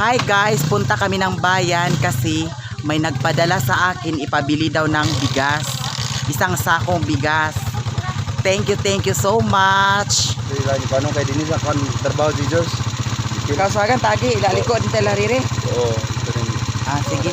Hi guys, punta kami ng bayan kasi may nagpadala sa akin, ipabili daw ng bigas. Isang sakong bigas. Thank you so much. Sila ni paano kay dinhi sa kan trabaho si Diyos. Kauswagan tagi, ilaliko din tela rire. Oo, ito rin. Ah, sige.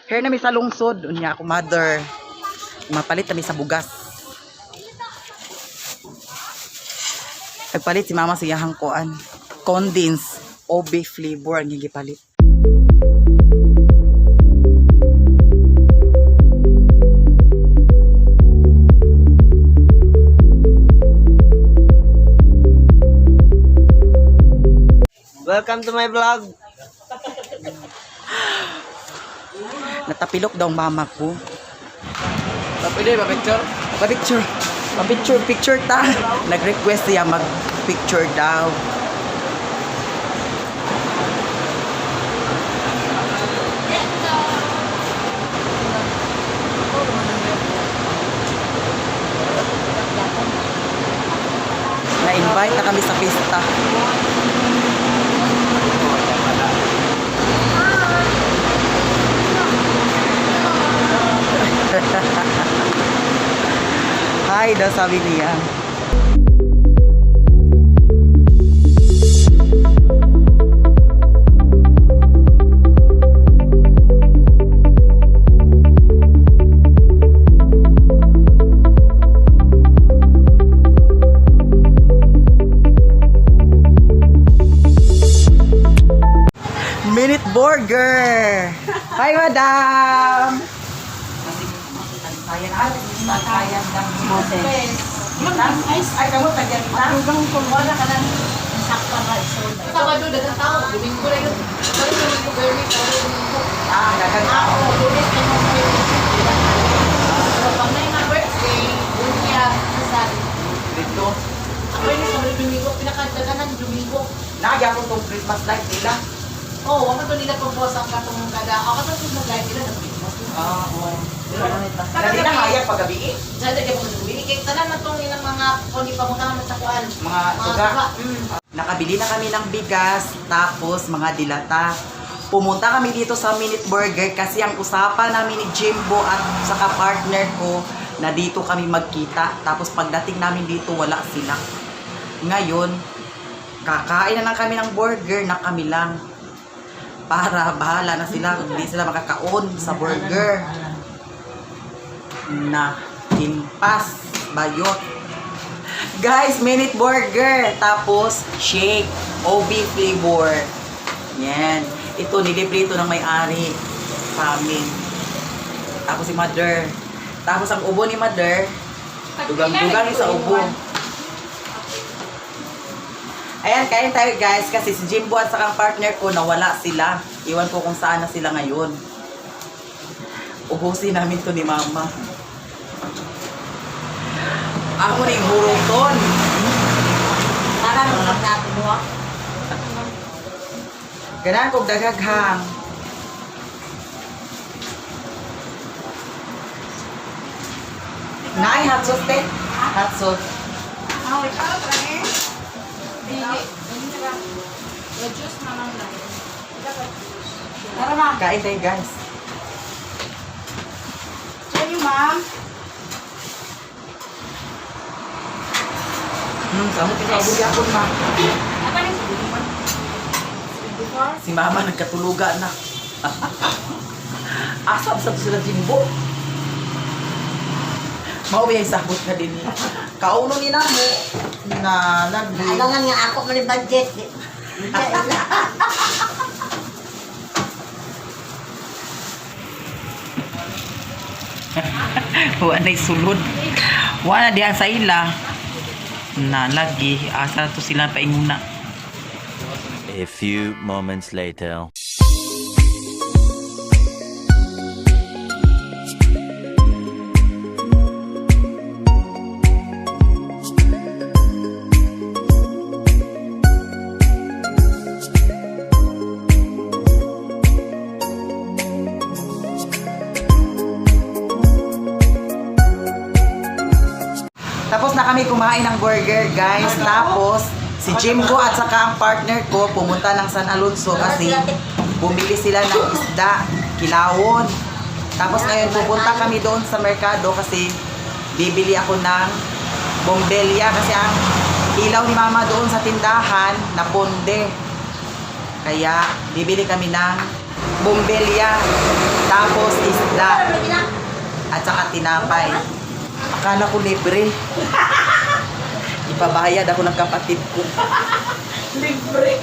Here na mi sa lungsod, unya ako mother. Mapalit kami sa bugas. Nagpalit si mama sa iyahang kuan. Condense OB flavor ang iyang gipalit. Welcome to my vlog. Natapilok daw ang mama ko. Pwede ba picture? Pa-picture. Pa-picture, picture ta. Nag-request siya mag-picture daw. Na-invite na kami sa pista. Hi daw sabi niya. Minute Burger! Hi, madam! Ay, kamu tagyan kita. Sabado, dagang tao. Domingo na yun. Sabado, Domingo, Bernie, Sabado, Domingo. Ah, dagang Ah, oo, Lunes na yung mga Pero pag na yung mga birthday, Bunya, Kasal. Dito. Ako yun, Sabado, Domingo, pinakadaganan, Domingo. Nagya ko tong Christmas light nila. Oo, oh, wala to nila pagbuwas ang katong kada. Ako katong Christmas light nila, nag-Christmas. Ah, oo. Dali na hayag paggabi eh. Diyan, dagay pag gabi. Kay tanan na tong ilang mga kung ipamuntahan man sa kuan. Mga Mga suga. suga. Nakabili na kami ng bigas, tapos mga dilata. Pumunta kami dito sa Minute Burger kasi ang usapan namin ni Jimbo at saka partner ko na dito kami magkita. Tapos pagdating namin dito, wala sila. Ngayon, kakain na lang kami ng burger na kami lang. Para bahala na sila kung hindi sila makakaon sa burger. Na timpas, bayot. Guys, minute burger. Tapos, shake. OB flavor. Yan. Ito, nilibre ito ng may-ari sa amin. Tapos si mother. Tapos ang ubo ni mother, dugang-dugang sa ubo. Ayan, kain tayo guys kasi si Jimbo at saka ang partner ko nawala sila. Iwan ko kung saan na sila ngayon. Ubusin namin to ni mama. Ako ning huruton. Tara, mga natin mo. ah. Ganahan kog dagaghang. Nay, hot sauce te. Hot sauce. Dili. Juice na lang lang. Tara ma. Kain tayo guys. Sa'yo, ma'am. Samo kita ubo gyapon ma. Apa ni? Si mama nagkatuluga na. Asap sa to sila Jimbo. Mao ay sabot na din ni. Kauno ni namo na lagi. Alangan nga ako man yung budget. Wa na sulod. Wa na diha sa ila. Na lagi asa na to sila painguna. A few moments later. Tapos na kami kumain ng burger, guys. Tapos, si Jimbo at saka ang partner ko pumunta ng San Alonso kasi bumili sila ng isda, kilawon. Tapos ngayon pupunta kami doon sa merkado kasi bibili ako ng bombelya kasi ang ilaw ni mama doon sa tindahan na bonde. Kaya bibili kami ng bombelya tapos isda at saka tinapay. Akala ko libre. Ipabayad ako ng kapatid ko. Libre.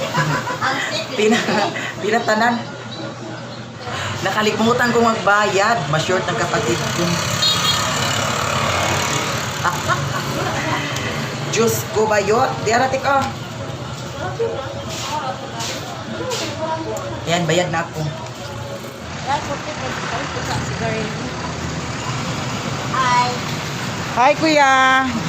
Pinatanan. Nakalimutan kong magbayad. Ma-short ng kapatid ko. Diyos ko bayot. Di aratik oh. Ayan, bayad na ako. Hi. Hi, kuya.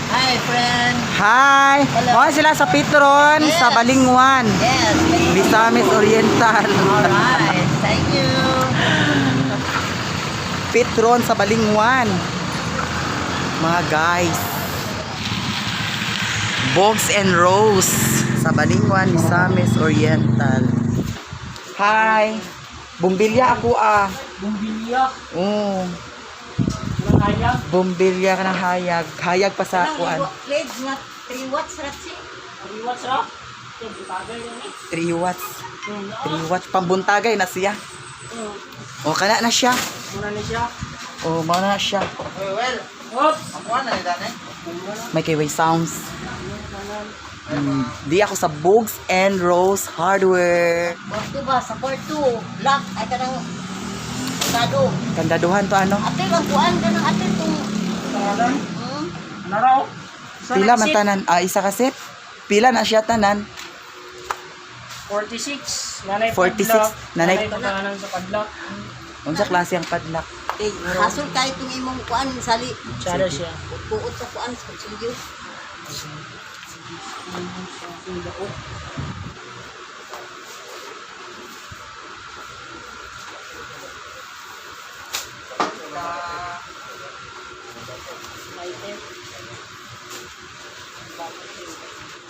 Hi, friend. Hi. Hello. Mga sila sa Petron, sa Yes. Balingwan. Yes. Misamis Oriental. Alright. Thank you. Petron sa Balingwan. Mga guys. Bogs and Rose sa Balingwan, Misamis Oriental. Hi. Bumbilya ako ah. Bumbilya. Oo. Walang hayag. Bumbilya ka ng hayag. Hayag pa sa kuan. Pledge nga 3 watts ratsi. 3 watts ra. Bagay lang eh. 3 watts. 3 watts. Pambuntagay na siya. O, kana na siya. Muna na siya. O, mao na siya. Oops. May kayway sounds. Di ako sa Bogs and Rose Hardware. Borto ba sa 4-2. Lock ay kanang Kado. Kandaduhan to ano? Apil ang kuan kanang apil tong Pangalan. Hmm? Ano raw? Sa Pila next man seat, tanan? Ah, isa ka set? Pila na siya tanan? 46. Nanay 46. padlock. Nanay- Nanay taganan sa padlock. Unsa klase ang padlock? Eh, hasol kay itong imong kuan sali. Tsara siya. Kuot sa kuan sa kutsilyo.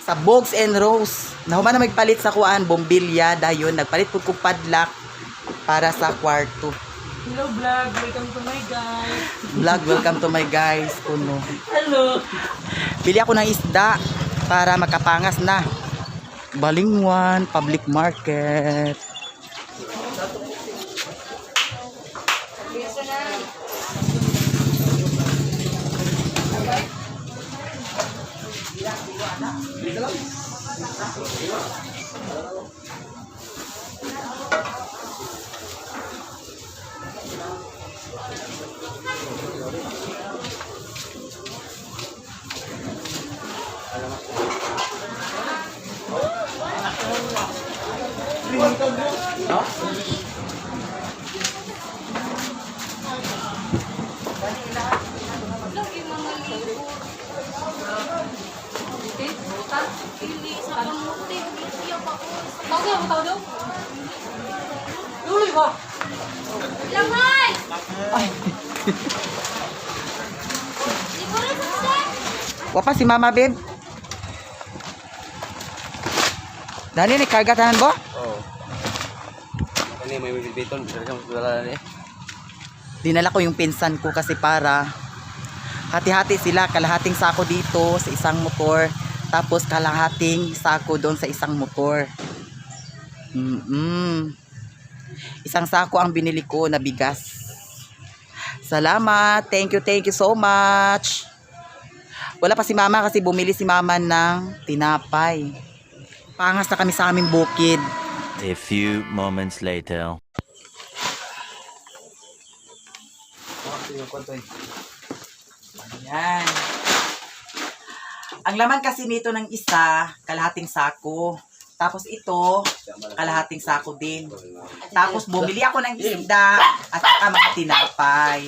Sa Bogs and Rose. Nahuman na magpalit sa kuan, bombilya dayon nagpalit pud kog padlock para sa kwarto. Hello vlog. Welcome to my guys. Vlog, welcome to my guys. Kuno. Hello. Bili ako ng isda para makapangas na. Balingwan Public Market. Tuloy ba? Lamay! Ay, Siguro sa sir! wapa si Mama babe. Dali ni karga tanan bo? Oo. Kani may bilbiton, pero ka mas dala ni. Dinala ko yung pinsan ko kasi para hati-hati sila, kalahating sako dito sa isang motor, tapos kalahating sako doon sa isang motor. Isang sako ang binili ko na bigas. Salamat. Thank you so much. Wala pa si Mama kasi bumili si Mama ng tinapay. Pangas na kami sa aming bukid. A few moments later. Ayan. Ang laman kasi nito ng isa, kalahating sako. Tapos ito, kalahating sako din. Tapos bumili ako ng isda at saka mga tinapay.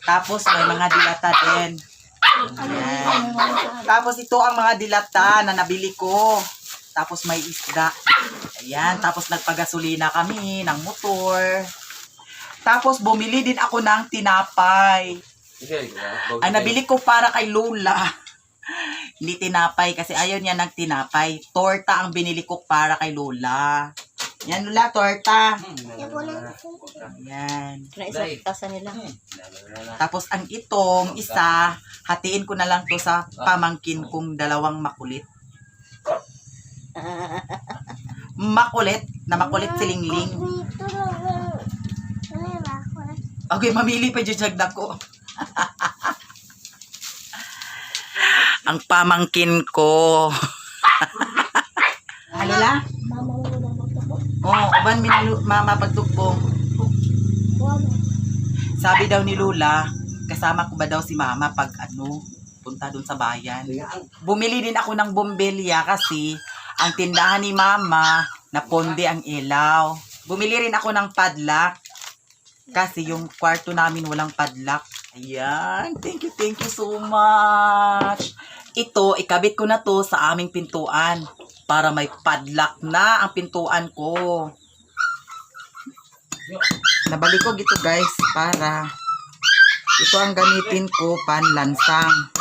Tapos may mga dilata din. Ayan. Tapos ito ang mga dilata na nabili ko. Tapos may isda. Ayan. Tapos nagpagasolina kami ng motor. Tapos bumili din ako ng tinapay. Ang nabili ko para kay Lola. Hindi tinapay kasi ayaw niya ng tinapay. Torta ang binili ko para kay Lola. Yan, Lola, torta. Yan. Na isa tasa nila. Tapos ang itong isa, hatiin ko na lang to sa pamangkin kong dalawang makulit. Makulit, na makulit si Lingling. Okay, mamili pa dyan siya ko. Ang pamangkin ko. Ano la? Oo, uban min mama pagtukbong. Sabi daw ni Lola, kasama ko ba daw si mama pag ano, punta dun sa bayan. Bumili din ako ng bombilya kasi ang tindahan ni mama na ponde ang ilaw. Bumili rin ako ng padlock kasi yung kwarto namin walang padlock. Ayan, thank you so much. Ito, ikabit ko na to sa aming pintuan para may padlock na ang pintuan ko. Nabalik ko gito, guys, para ito ang gamitin ko panlansang.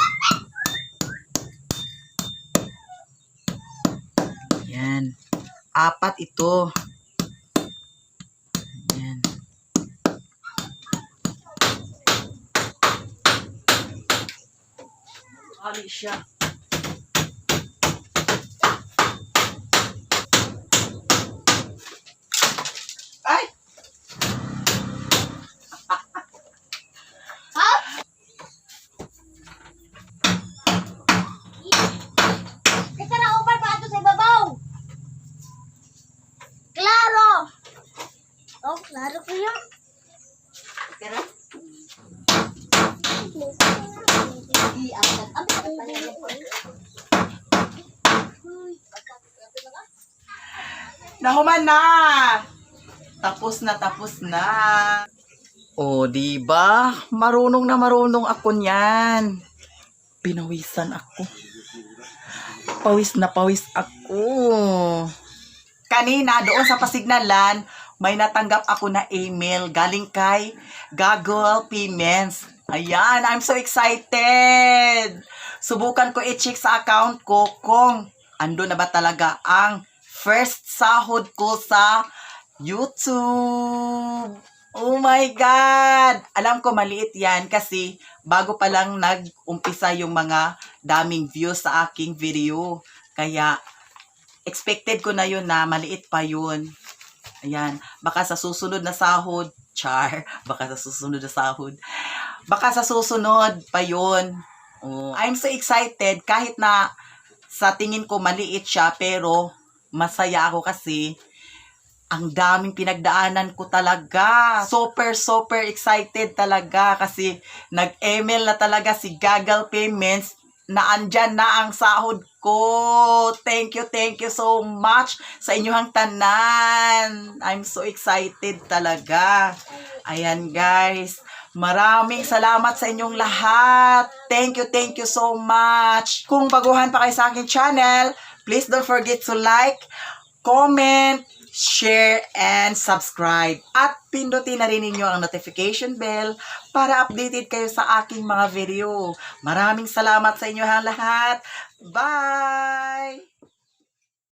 Ayan. Apat ito. Ayan. Ali siya. Ay! Kita na uban pa ato sa ibabaw. Klaro. Oh, klaro ko yun. Nahuman na! Tapos na, tapos na. O, di ba? Marunong na marunong ako niyan. Pinawisan ako. Pawis na pawis ako. Kanina, doon sa pasignalan, may natanggap ako na email galing kay Google Payments. Ayan, I'm so excited! Subukan ko i-check sa account ko kung ando na ba talaga ang first sahod ko sa YouTube. Oh my God! Alam ko maliit yan kasi bago pa lang nag-umpisa yung mga daming views sa aking video. Kaya expected ko na yun na maliit pa yun. Ayan. Baka sa susunod na sahod, char, baka sa susunod na sahod, baka sa susunod pa yun. Oh. I'm so excited kahit na sa tingin ko maliit siya, pero masaya ako kasi ang daming pinagdaanan ko talaga. Super, super excited talaga kasi nag-email na talaga si Google Payments na andyan na ang sahod ko. Thank you so much sa inyong tanan. I'm so excited talaga. Ayan, guys. Maraming salamat sa inyong lahat. Thank you so much. Kung baguhan pa kayo sa aking channel, please don't forget to like, comment, share, and subscribe. At pindutin na rin ninyo ang notification bell para updated kayo sa aking mga video. Maraming salamat sa inyo lahat. Bye!